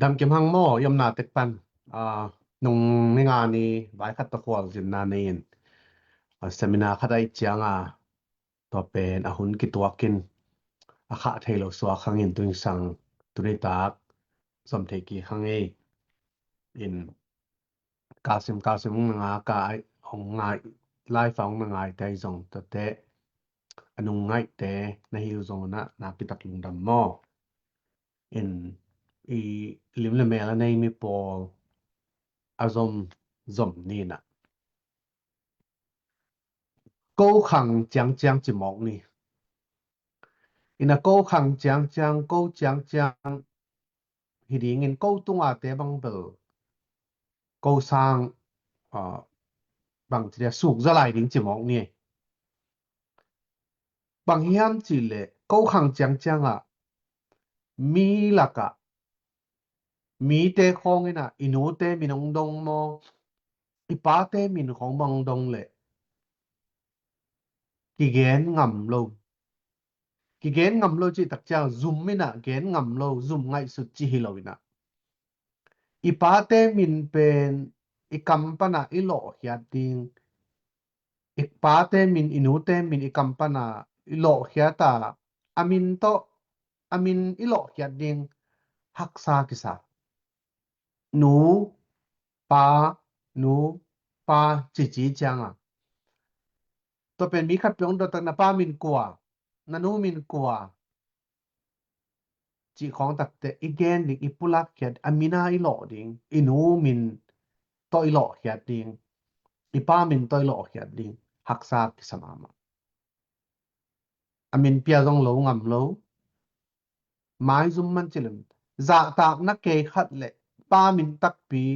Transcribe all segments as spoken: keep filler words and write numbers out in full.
Dam kim hang maw, i omna tek pan. Ah, nung ni nga ni vai khat tawh khualzinna nei in, ah, seminar khat a i ciang a, tua pen a hun kituak in a khah thei lo suak hang in tuingsang tuni tak zom thei kik hang ei. In kalsim kalsim hong na ngai ka ai, hong ngai, live a hong na ngaite zong tuate a nung ngaihte na hi uh zong na, na pitak lungdam maw. In i lim le mel a nei mi pawl a zom zom ni na. Ko khang ciangciang ci mawk ni. Ina ko khang ciangciang, ko ciangciang hi dingin ko tunga te bang bel ko sang, ah, bang ci dia suk za lai ding ci mawk ni. Bang hiam cih leh ko khang ciangciang ah mi lakah mite khawng in ah i nute min hong dong maw, i pate min khawng bang hong dong leh kigen ngam lo. Kigen ngam lo cih tak ciang zum in ah gen ngam lo, zum ngaihsut cih hi lo in ah i pate min pen i kam pan ah i lawhkhiat ding. I pate min, i nute min i kam pan ah i lawhkhiat a, a min tawh a min i lawhkhiat ding haksa kisa. Nu, pa, nu, pa cici ciang a, tua pen mi khat peuh hong dot tak na pa min kua, na nu min kua cih khawng tak teh i gen ding, i pulak khiat, a min a i lawh ding, i nu min tawh i lawhkhiat ding, i pa min tawh i lawhkhiat ding haksa kisa mahmah. A min pia zong lo ngam lo. Maizum man ci lem. Zahtakna kei khat le pa min takpi,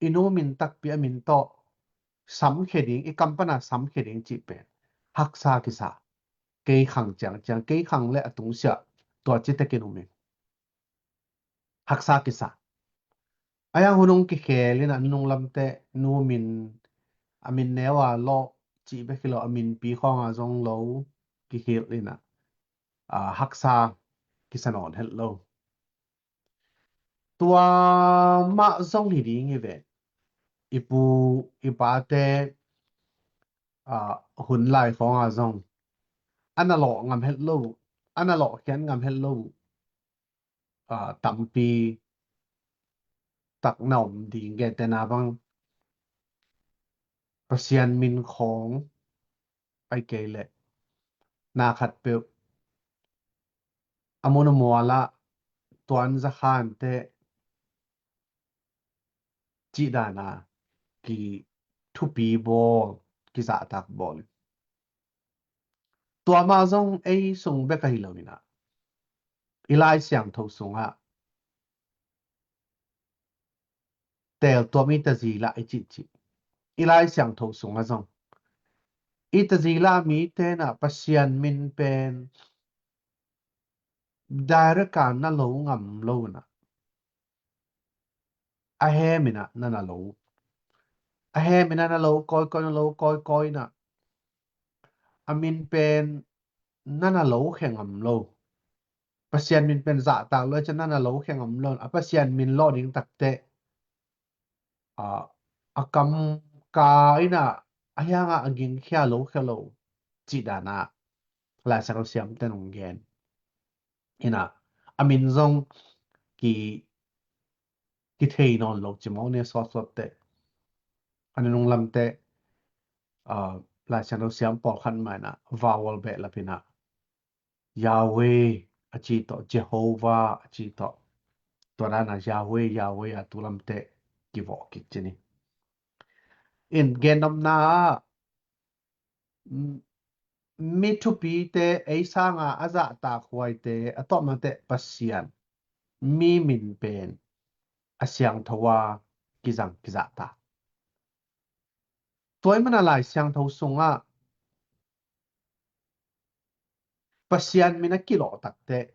i nu min takpi a min tawh samkhia ding, i kam pan a samkhia ding cih pen haksa kisa. Kei khang ciangciang, kei khang le a tungsiah tua ci tekin um in haksa kisa. A yang hun hong kikhel in ah nunung lamte nu min, a min neu a lawh cih bek hi lo, a min pi khawng a zong lo kikhel in ah, ah, haksa kisa nawn het lo. Tua mah zong hi ding hi ve. I pu i pate, ah, hun lai khawng a zong a na lawh ngam het lo, a na lawhkhiat ngam het lo, ah, tampi tak na om ding. Gentehna bang Pasian min khawng ai kei leh na khat peuh a mun a mual ah tuan za khan teh cih dan a kithupi bawl, kizahtak bawl. Tua mah zong ei sung bek ahi lo in ah i Lai Siangtho sungah teltuam i tazila i cihcih, i Lai Siangtho sungah zong i tazila mite in ah Pasian min pen direct a na lo ngam lo in ah a hem in ah na na lo, a hem in ah na lo kawikawi, na lo kawikawi in ah a min pen na na lo khe ngam lo. Pasian min pen zahtak lo ciang na na lo khe ngam lo. A Pasian min lawh ding tak teh, ah, a kam ka in ah a hiang ah a gingkhia lo khe lo cih dan a Lai Siangtho siamte nong gen in ah a min zong ki, kithei nawn lo ci mawk ni a sawtsawt teh. A nunung lamte, ah, Lai Siangtho siam pawlkhat mah in ah vowel behlap in ah Yahweh a ci tawh, Jehovah a ci tawh, tua dan a Yahweh, Yahweh a tu lamte kivawh kik ci ni. In gennopna ah, m-, mi thupite, ei sanga a zahtak huaite, a tawpna teh Pasian mi min pen a siangtho a kizang kizahtak. Tua ahih manin Lai Siangtho sungah Pasian min a kilawh tak teh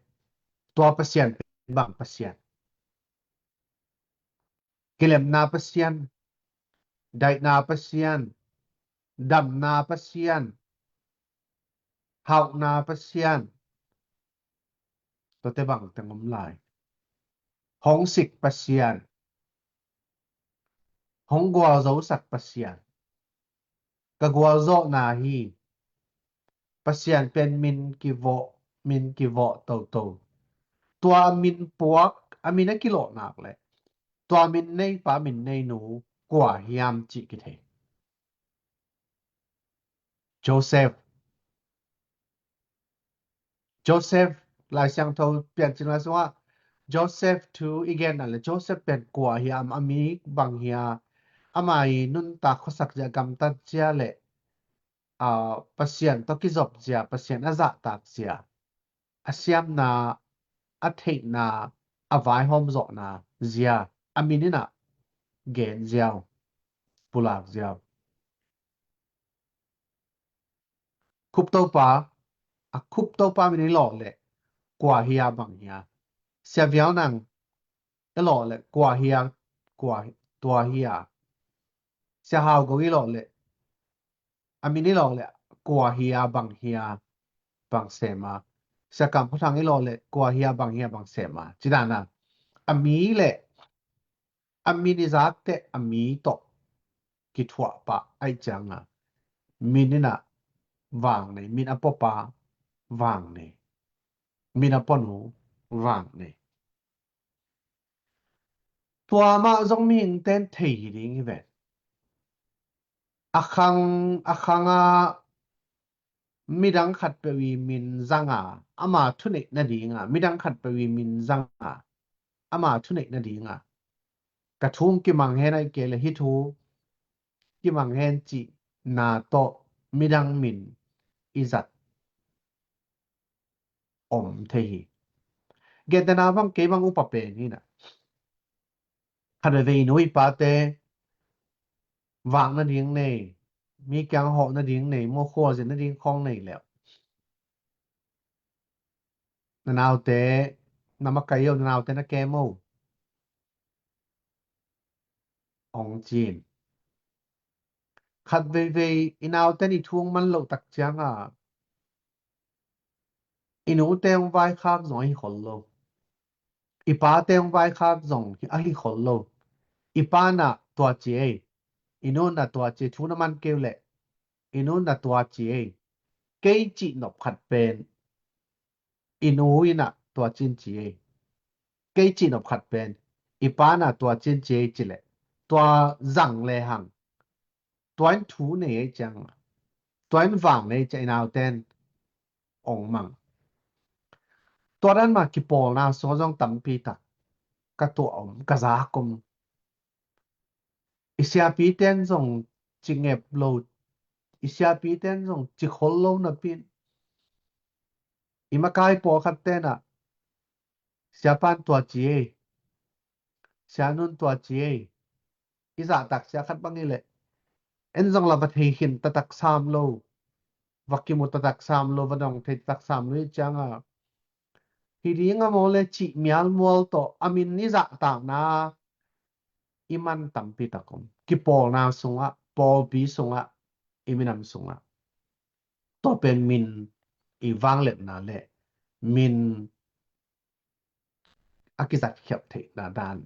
tua Pasian pen bang Pasian? Kilemna Pasian, daihna Pasian, damna Pasian, hauhna Pasian, tuate bang teng om lai? Hong sik Pasian, hong gualzosak Pasian, ka gualzawhna hi. Pasian pen min kivawh, min kivawh toto. Tua min puak, a min a kilawh nak leh tua min neipa, min neinu kua hiam cih kithei. Joseph. Joseph, Lai Siangtho Piancil na sungah Joseph thu i gen a leh Joseph pen kua hiam, a mi bang hiam, ama i nuntak khuasak zia, gamtat zia leh, aa, Pasian tawh kizop zia, Pasian a zahtak zia, a siamna, a theihna, a vaihawm zawhna zia, a min in a gen ziau, pulak ziau. Khup Topa, a Khup Topa min i lawh leh kua hia, bang hia. Sia Viau Nang i lawh leh kua hia, kua, tua hia. Sia Hau Go i lawh leh, a min i lawh leh kua hia, bang hia, bang sem a. Sia Kam Khua Thang i lawh leh kua hia, bang hia, bang sem a. Ci dan a, a mi leh a min i zak teh a mi tawh kithuah pah ahih ciangin min in a vang nei, min a puapa vang nei, min a puanu vang nei. Tua mah zong mihingte'n thei hi ding hi ven. A khang, a khang ah midang khatpeuh i min zang a, ama thuneih nading a, midang khatpeuh i min zang a, ama thuneih nading a, ka thu hong kimang hen ahih kei leh hih thu kimang hen cihna tawh midang min i zat om thei hi. Gentehna bang, kei bang upa pen hi na, khat veivei i nu i pate vak nading nei, mi kiang hawh nading nei, mua khua zin nading khawng nei leh, na naute, na makai o, na naute na kem o, ong ci-in. Khat veivei i naute i thu hong man loh tak ciangin i nute hong vaikhak zong ahi khol lo. I pate hong vaikhak zong ahi khol lo. I pa in a tua ci ei, i nu in a tua ci ei, thu na man kei uh leh, i nu in a tua ci ei, kei cih nop khat pen i nu in a tua ci-in ci ei, kei cih nop khat pen i pa in a tua ci-in ci ei ci leh, tua zang lehang, tua in thu nei ei ciang, tua in vang nei ei ciang i naute'n ong mang. Tua dan mah kipawlna sungah zong tampi tak ka tuah om, ka zak om. I siapite'n zong ci ngep lo, i siapite'n zong ci khol lo napi-in, i makai pawlkhatte'n a, siapa'n tua ci ei, sianu'n tua ci ei, i zahtak sia khat bang hi leh, en zong la va thei khin taktak sam lo, va kimu taktak sam lo, va dong thei taktak sam lo i ciangin, hi ding a maw leh cih mialmual tawh a min i zahtakna i man tampi tak om. Kipawlna sungah, pawlpi sungah, i minam sungah. Tua pen min i vangliatna leh min a kizatkhiat theihna dan,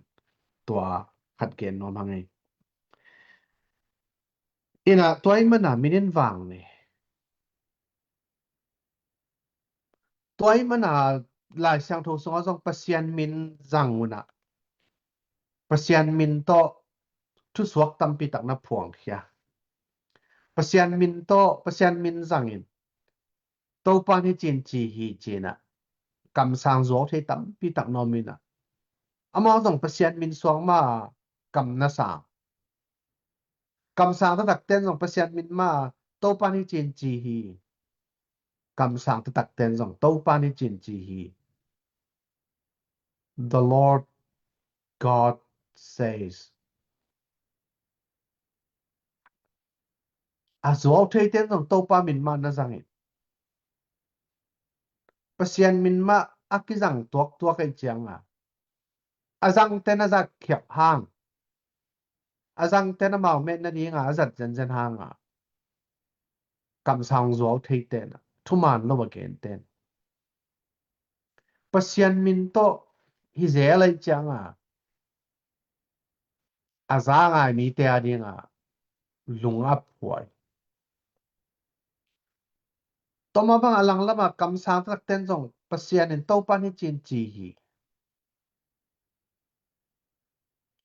tua khat gen nuam hang ei. Ina, tua ahih manin min in vang nei. Tua ahih manin Lai Siangtho sungah zong Pasian min zang un a, Pasian min tawh thusuak tampi tak na phuangkhia. Pasian min tawh, Pasian min zangin, Topa'n hih ci-in ci hi ci-in a, kamsang zuau thei tampi tak na om in a, amau zong Pasian min suang mah kam na sang. Kamsang taktakte'n zong Pasian min mah, Topa'n hih ci-in ci hi. Kamsang taktakte'n zong Topa'n hih ci-in ci hi. The Lord God says. A zuau theite'n zong Topa min mah na zangin, Pasian min mah a kizang tuaktuak ahih ciangin, a zangte'n a zatkhiat hang, a zangte'n amau met nadingin a zat zenzen hangin, kamsang zuau theite'n, thuman lo a gente'n, Pasian min tawh hi zel ahih cianga a za ngai mite a dinga lung a phuai. Tua mah bang a langlama kamsang takten zong Pasian in Topa ni cin ci hi.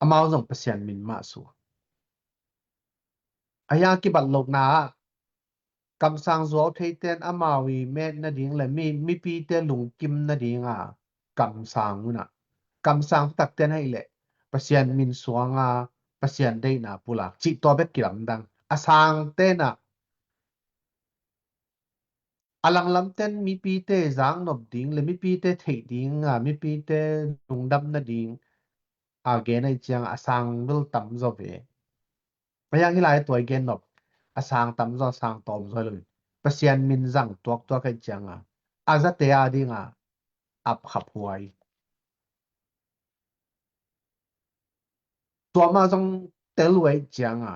Amau zong Pasian min mah suak. A hiang kibat lohna ah kamsang zuau theiten amau i met nading le mi, mipite lungkim nadinga kamsang unah, kamsang takten ahih leh Pasian min suanga Pasian deihna pulak cih tua bek kilamdang. A sangtenah a langlamten mipite zaknop ding le mipite theih dinga mipite lungdam nading a gen ahih cianga a sang bel tamzaw ve. A hiang hi lai tua i gen nop a sang tamzaw, a sang tawmzaw hi lo in Pasian min zang tuaktuak ahih cianga a zate a dinga ap khaphuai. Tua mah zong tel uh ahih cianga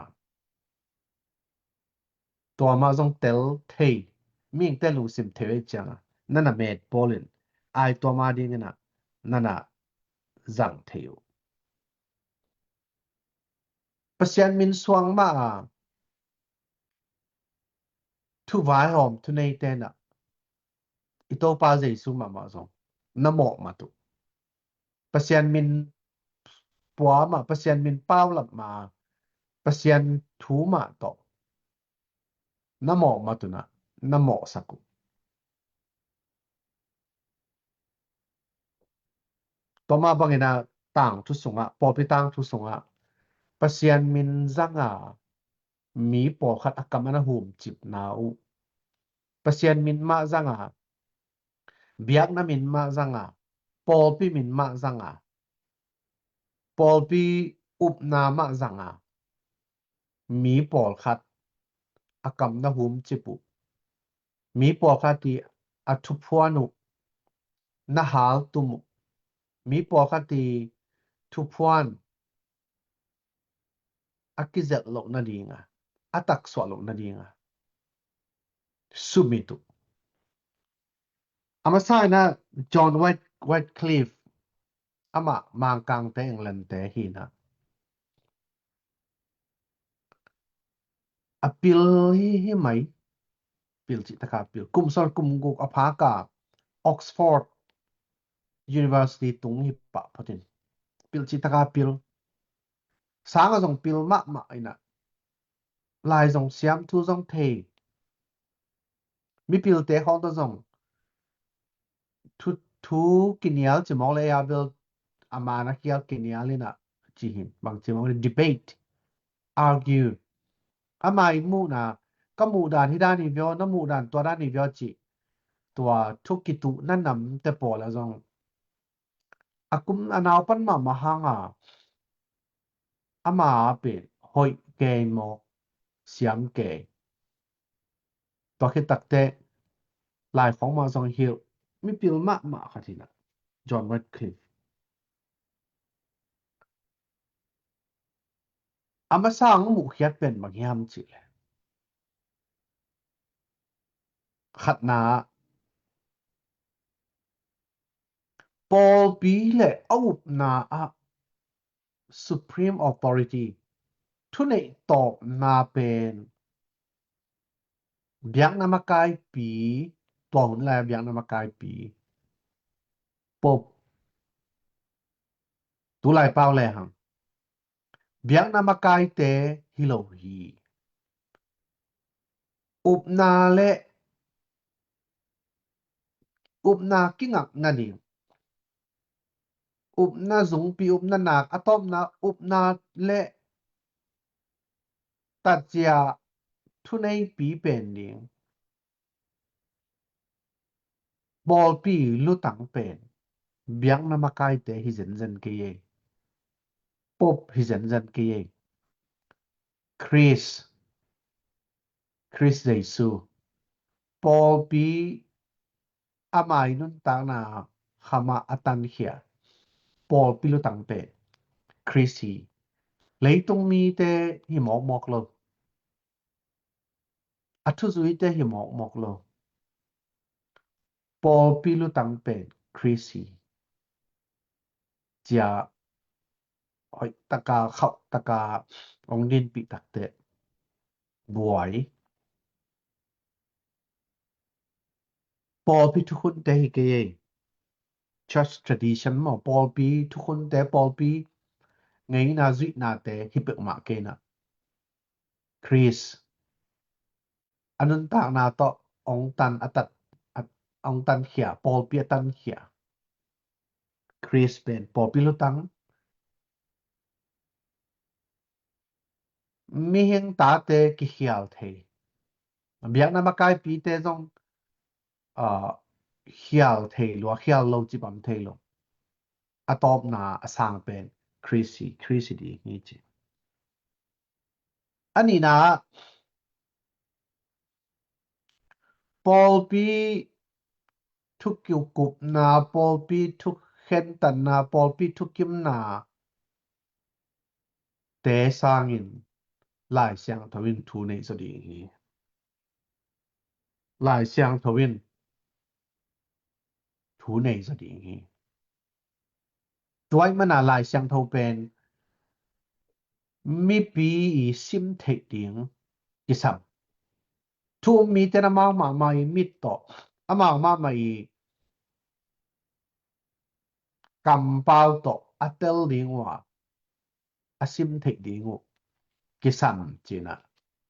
tua mah zong tel thei, mihingte lungsim thei uh ahih cianga nana met pawl in ai tua mah dingin ah nana zang thei uh. Pasian min suang mah a thuvaihawm thuneite nah i Topa Jesu mahmah zong na mawh mat uh. Pasian min pua mah, Pasian min paulap mah, Pasian thu mah tawh na mawh mat uh nah, na mawhsak uh. Tua mah bangin ah tangthu sungah, pawlpi tangthu sungah Pasian min zanga mi pawlkhat a kam a na humcipna uh. Pasian min mah zanga, biakna min mah zanga, pawlpi min mah zanga, pawlpi upna mah zanga mi pawlkhat a kam na humcip uh. Mi pawlkhat i a thuphuan uh na haltum uh. Mi pawlkhat i thuphuan a kizelh loh nadinga, a taksuah loh nadinga sumit uh. A masa in ah John White, Wycliffe, amah Mangkangte, Englandte hi nah. A pil hi, hi mai. Pil cih taka pil. Kum sawm kum guk a phaka Oxford University tung hi pah photin. Pil cih taka pil. Sanga zong pil mahmah in ah. Lai zong siam, thu zong thei. Mipilte khawng tawh zong thu, thu kinial cimawk le a bel a man a khial kinial in ah ci hi. Bang cimawk le debate, argue. Ama i muhna, ka muhdan hi dan hi vio, na muhdan tua dan hi vio cih. Tua thu kituhna namte pawl ah zong a kum a naupan mahmah hanga ama a pen hoih kei maw, siam kei. Tua khit takteh lai khawng mah zong hilh, mipil mahmah khat hi nah, John Wycliffe. A masa hong muhkhiat pen bang hiam cih leh, khatna ah pawlpi le a upna ah supreme authority, thuneih tawpna pen biakna makaipi, tua hun lai a biakna makaipi Pope, tulai pau lehang biakna makaite hi lo hi. Upna le, upna kingak nading, upna zungpi, upna nak, a tawpna upna le tatzia thuneipi pen ding pawlpi lutang pen biakna makaite hi zenzen kei ei. Pope hi zenzen kei ei. Khrist, Khrist Jesu, pawlpi ama i nuntakna khamah a tankhia pawlpi lutang pen Khrist hi. Leitung mite hi mawkmawk lo. A thuzuite hi mawkmawk lo. Pawlpi lutang pen Khrist hi. cia hoih taka, khauh taka hong dinpih takteh buai. Pawlpi thukhunte hi kei ei. Church tradition maw, pawlpi thukhunte, pawlpi ngeina zuihnate hi peuhmah kei na. Khrist a nuntakna tawh hong tan, a tat, a, hong tankhia, pawlpi a tankhia. Khrist pen pawlpi lutang. Mihing tate kikhial thei. Biakna makaipite zong, ah, khial thei lua, khial lo ci bang thei lo. A tawpna a sang pen Khrist hi, Khrist hi ding hi ci. A nihna, pawlpi thukikupna, pawlpi thukhentanna, pawlpi thukimna te sangin Lai Siangtho in thu nei zaw ding hi. Lai Siangtho in thu nei zaw ding hi. Tua ahih mana Lai Siangtho pen mipi i sim theih ding kisam. Thu um mite in amau mahmah i mit tawh, amau mahmah i kampau tawh a tel ding uh a, a sim theih ding uh kisam ci-in ah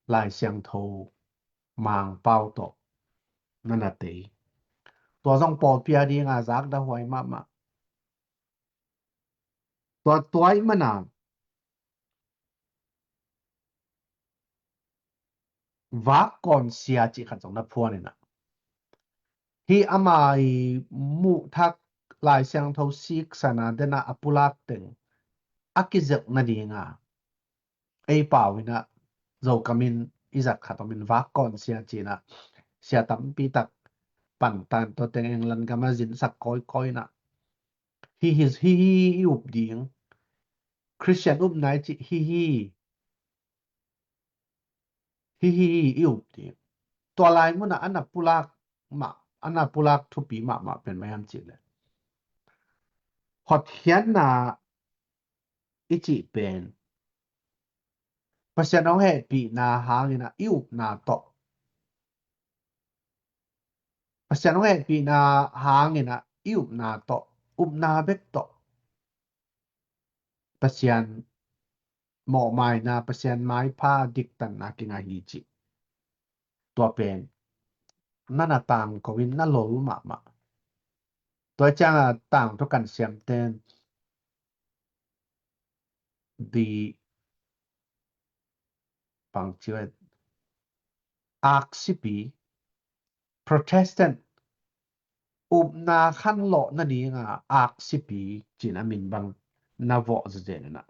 Lai Siangtho Mangpau tawh na na tei. Tua zong pawlpi a ding a zakdah huai mahmah. Tua, tua ahih mana vak kawnsia cih khat zong na phuan in ah, hih ama i muhthak Lai Siangtho siksana den ah a pulak teng a kizelh nading a, ei pau in ah Zokam in i zat khat om in, vak kawnsia ci-in ah sia tampi tak pantan, tua teng England gam a zinsak kawikawi in ah, hi hi, hi hi i up ding, Khristian upna i cih hi hi, hi hi i up ding. Tua lai mun ah a na pulak mah, a na pulak thupi mahmah pen bang hiam cih leh, hotkhiatna i cih pen Pasian hong hehpihna hangin ah i upna tawh, Pasian hong hehpihna hangin ah i upna tawh, upna bek tawh Pasian mawhmaina, Pasian maipha diktanna kingah hi cih, tua pen na na tangko in, na lol mahmah. Tua ciang a tangthu kan siamten di pangciwet aksipi, Protestant upna khanlawh nading a aksipi ci-in a min bang na vawh zezen in ah,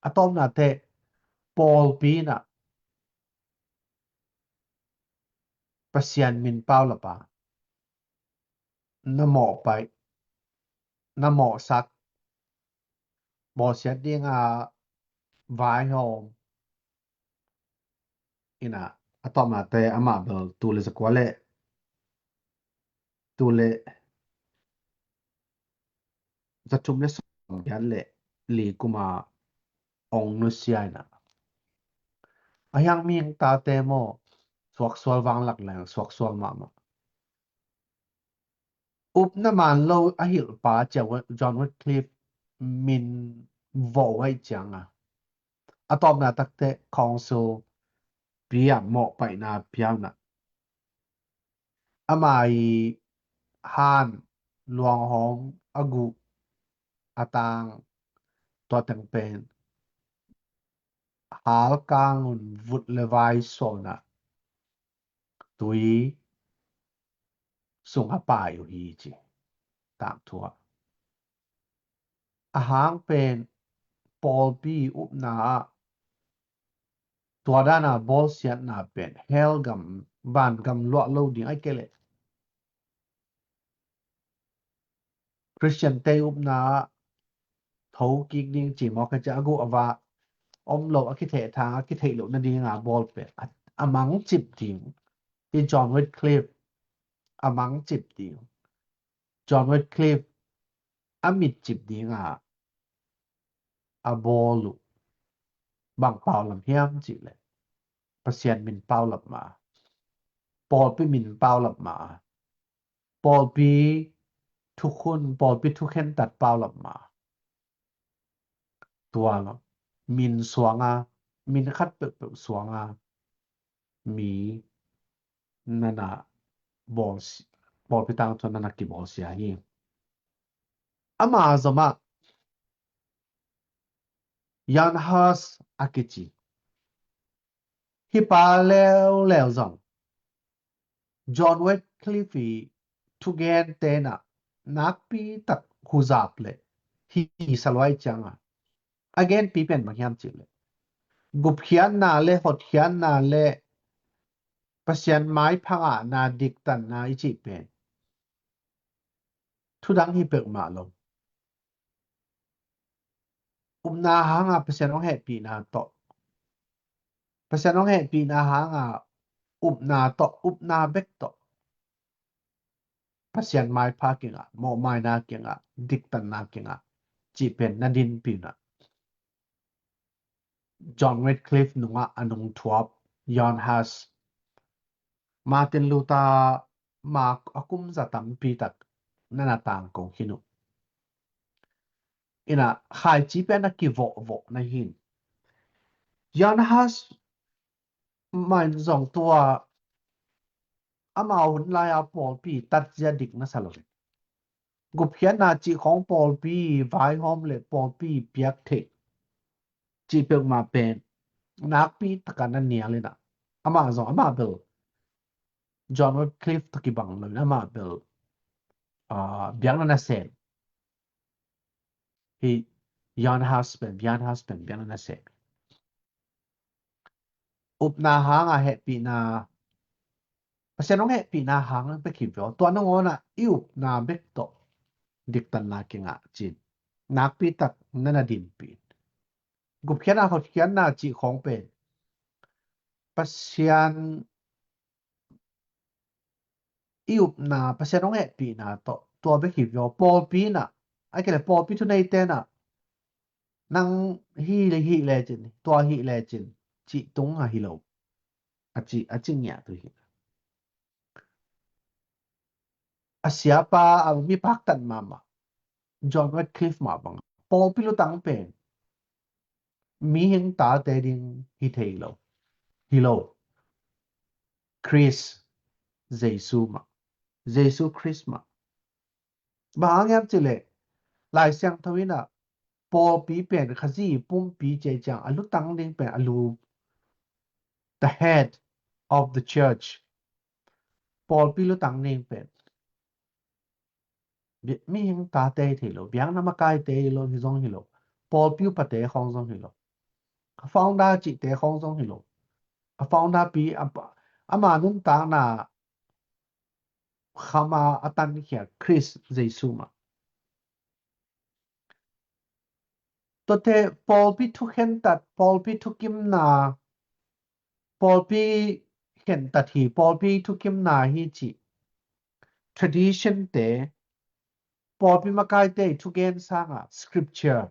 a tawpna teh pawlpi in ah Pasian min pau lapa, na mawhpaih, na mawhsak, bawlsiat ding a vaihawm in ah, a tawpna teh amah bel tul le zakua le, tul le zathum le sawmgiat le li kum a ong nusia in ah, a hiang mihing tate maw, suaksual, vanglak leng suaksual mahmah. Upna man lo a hilhpa cia John Wycliffe min vawh uh ahih ciang a, a tawpna takteh council pia, mawhpaihna pia in ah, ama i han, luanghawm, a guh, a tang, tua teng pen halkang un vut le vai sawn ah tui sung a pai uh hi ci, tangthu ah. A hang pen pawlpi upna ah tua dan a bawlsiatna pen hell gam, vangam luah lo ding ahih kei leh Khristiante upna ah tho kik ding ci mawk a, cia a guh a va om lo, a kithehthang, a kitheih loh nading a bawl pen a, a mangcip ding. Hi John Wycliffe a mangcip ding. John Wycliffe a mitcip ding a a bawl uh bang pau lam hiam cih leh Pasian min pau lam mah a, pawlpi min pau lam mah a, pawlpi thukhun, pawlpi thukhentat pau lam mah a, tua lo min suanga, min khat peuhpeuh suanga mi nana bawl si-, pawlpi tangthu nana kibawlsia hi. Ama zomah Jan Hus a kici, hih pa leuleu zong John Wycliffe i thugente in ah nakpi tak huzap le hi sa luai cianga a genpi pen bang hiam cih leh gupkhiatna le hotkhiatna le Pasian maipha ngahna diktanna i cih pen thudang hi peuhmah lo. Upna hanga Pasian hong hehpihna tawh, Pasian hong hehpihna hanga upna tawh, upna bek tawh Pasian maipha kingah, mawhmaina kingah, diktanna kingah cih pen na dinpi unah John Wycliffe nungah a nungthuap Jan Hus, Martin Luther ma a kum za tampi tak nana tangko khin uh. Inah khaici pen a kivawhvawh na hin. Jan Hus main zong tua amau hun lai-a pawlpi tatzia dik na sa lo. Gupkhiatna cih khawng pawlpi vaihawm le pawlpi piak theih cih peuhmah pen nakpi taka na nial inah amah zong amah bel John Wycliffe tawh kibang lo in amah bel, ah, biakna na sem. Hih Jan Hus pen, Jan Hus pen biakna na sem. Upna hanga hehpihna, Pasian hong hehpihna hang bek hi vio. Tua nangawnah i upna bek tawh diktanna kingah cin nakpi tak nana dinpi. Gupkhiatna hotkhiatna cih khawng pen Pasian i upna, Pasian hong hehpihna tawh tua bek hi vio. Pawlpi inah, a kile pawlpi thuneite inah nang hi le, hi lecin, tua hi lecin cih tung a hi lo. A ci, a ci ngiat uh hi. A siapa a mi paktat mahmah John Wycliffe mah bang pawlpi lutang pen mihing tate ding hi thei lo. Hi lo. Khrist, Jesu mah. Jesu Khrist mah. Bang hang hiam cih leh Lai Siangtho inah pawlpi pen Khazih pumpi cih ciang a lutang ding pen a lu, the head of the church. Pawlpi lutang ding pen mihing tate hi thei lo, biakna makaite hi lo, hi zong hi lo, pawlpi upate khawng zong hi lo, a founder cihte khawng zong hi lo. A founder pi, a, ama nuntakna khama a tankhia Khrist Jesu mah. Tuate pawlpi thukhentat, pawlpi thukimna, pawlpi khentat hi, pawlpi thukimna hi cih tradition te, pawlpi makaite thugen sangah scripture,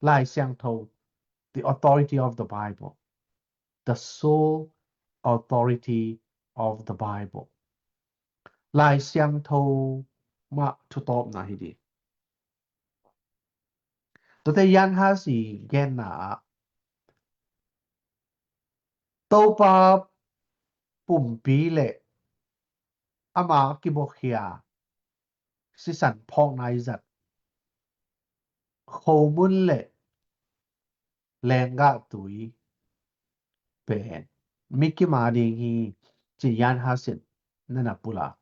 Lai Siangtho, the authority of the Bible, the sole authority of the Bible. Lai Siangtho mah thutawpna hi ding. Tuate Jan Hus i genna ah Topa pumpi le ama kibuakhia sisan phawkna i zat khomun le lenggah tui pen mi kim a ding hi ci Jan Hus in nana pulak.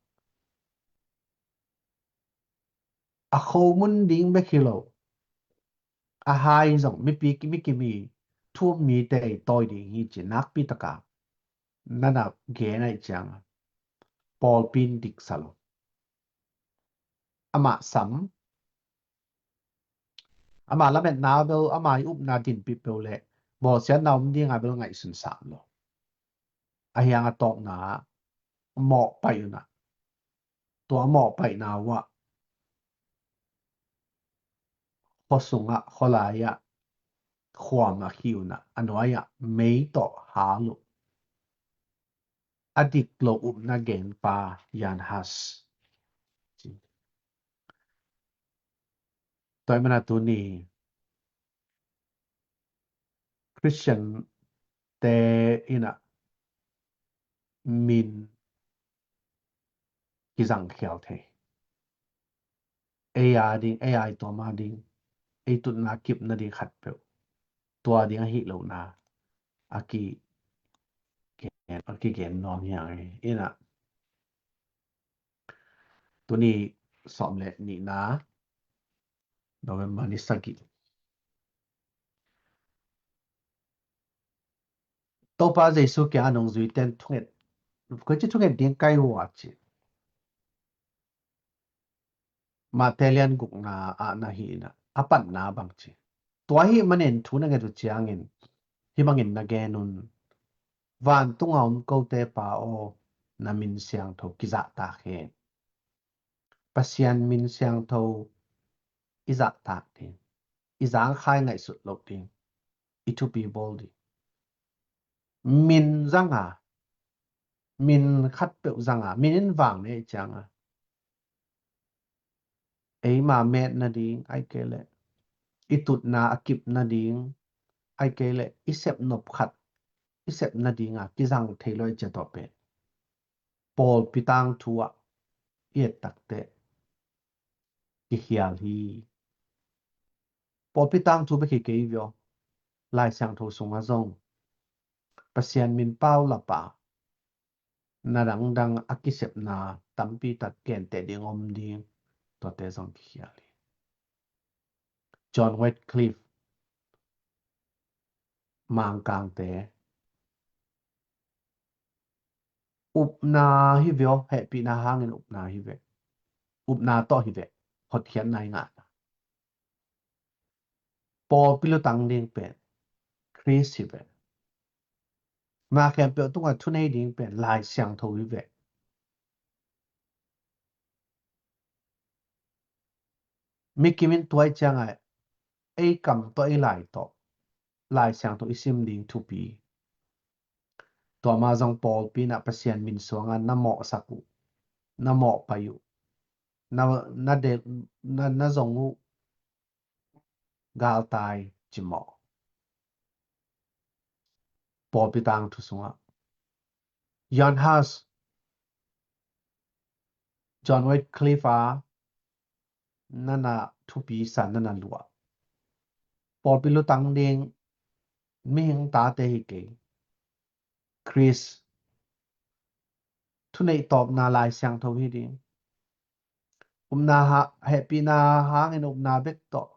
A khomun ding bek hi lo, a hai zong mipi, mi kim i thu-um mite i tawi ding hi ci nakpi taka nana gen ahih cianga pawlpi in dik sa lo. Amah sam, ama lametna bel, ama i upna dinpih peuh le bawlsiatna om dinga bel ngaihsun sam lo. Ahi hang a tawpna mawhpaih unah, tua mawhpaihna uah khuasungah, khualai-ah khuam ah khih un ah, a nuai ah mei tawh hal uh. A dik lo upna genpa Jan Hus. Tua ahih manin tuni Christian te in ah min kizang khial thei. Ei a ding, ei a i tuam a ding, ei tutna kip nading khatpeuh, tua ding ahi lohna a kigen, a kigen nuam hi hang e. In ah tuni sawm le nihna, November ni sagih. Topa Jesu kiang a nungzuite in thunget, koici thunget ding ka hi uh a ci. Mate lian gukna ah na hi in ah, a patna bang ci. Tua ahih manin thu na nget uh ciangin hih bangin na gen un. Vantung a om kote Pa aw, na min siangtho kizahtak hen. Pasian min siangtho i zahtak ding, i zangkhai ngaihsut loh ding, i thupi bawl ding. Min zang a, min khatpeuh zang a, min in vang ne ciang a, eima met nading, ahih kei leh i tutna a kip nading, ahih kei leh i sep nop khat i sep nading a kizang thei lo ahih ciang, tua pen pawlpi tangthu ah i et takteh kikhial hi. Pawlpi tangthu bek hi kei ve aw, Lai Siangtho sungah zong Pasian min paulap a na dangdang a kisepna tampi tak genteh ding om ding, tuate zong kikhial hi. John Wycliffe, Mangkangte, upna hi ve aw, hehpihna hangin upna hi ve. Upna tawh hi ve, hotkhiatna i ngahna. Pawlpi lutang ding pen Khrist hi ve. Na khempeuh tungah thunei ding pen Lai Siangtho hi ve. Mi kim in tua ahih ciangin ei kam tawh, ei lai tawh Lai Siangtho i sim ding thupi. Tua mah zong pawlpi in ah Pasian min suang a na mawhsak uh, na mawhpaih uh, na, na, de, na, na zong uh galtai cimawh. Pawlpi tangthu sungah John Hus, John Wycliffe a na na thupi sa, na na luah. Pawlpi lutang ding mihing tate hi kei. Khrist thuneih tawpna Lai Siangtho hi ding. Upna ha, hehpihna hangin upna bek tawh,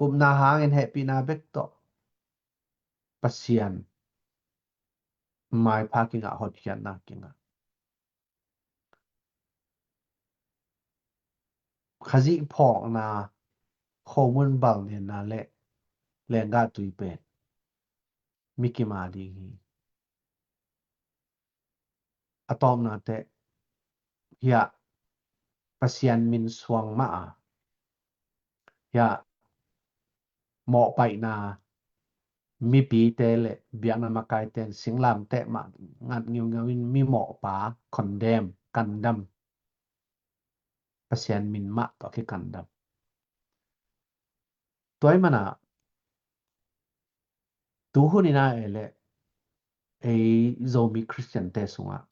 upna hangin hehpihna bek tawh Pasian maipha kingah, hotkhiatna kingah. Khazih phawkna, khomun balnenna le lenggah tui pen mi kim a ding hi. A tawpna teh hiah Pasian min suang mah a, hiah mawhpaihna, mipite le biakna makaite in singlamteh mah ngat ngiungeu in mi mawhpa, condemn, kandam. Pasian min mah tawh kikandam. Tua ahih manin tu hun in ah ei le ei Zomi Khristiante sungah,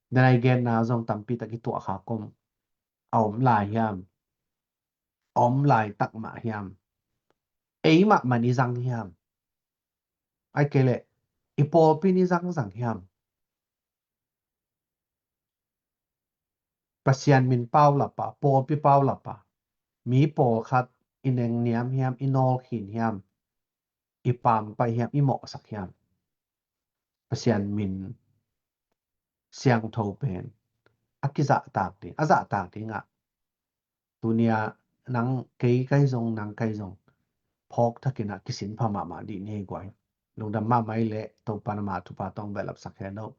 den a i genna zong tampi tak i tuahkhak om, a om lai hiam? A om laitak mah hiam? Ei mahmah in i zang hiam? Ahih kei leh i pawlpi in i zangzang hiam? Pasian min paulap a, pawlpi paulap a, mi pawlkhat i nengniam hiam, i nawlkhin hiam, i pampaih hiam, i mawhsak hiam? Pasian min siangtho pen a kizahtak ding, a zahtak dingah tuni-ah nang, kei ka hi zong, nang ka hi zong phawk thakin ah kisin pha mahmah dih ni hi guai. Lungdam mahmah i leh Topa in ama thupha tawh hong behlapsak hen aw.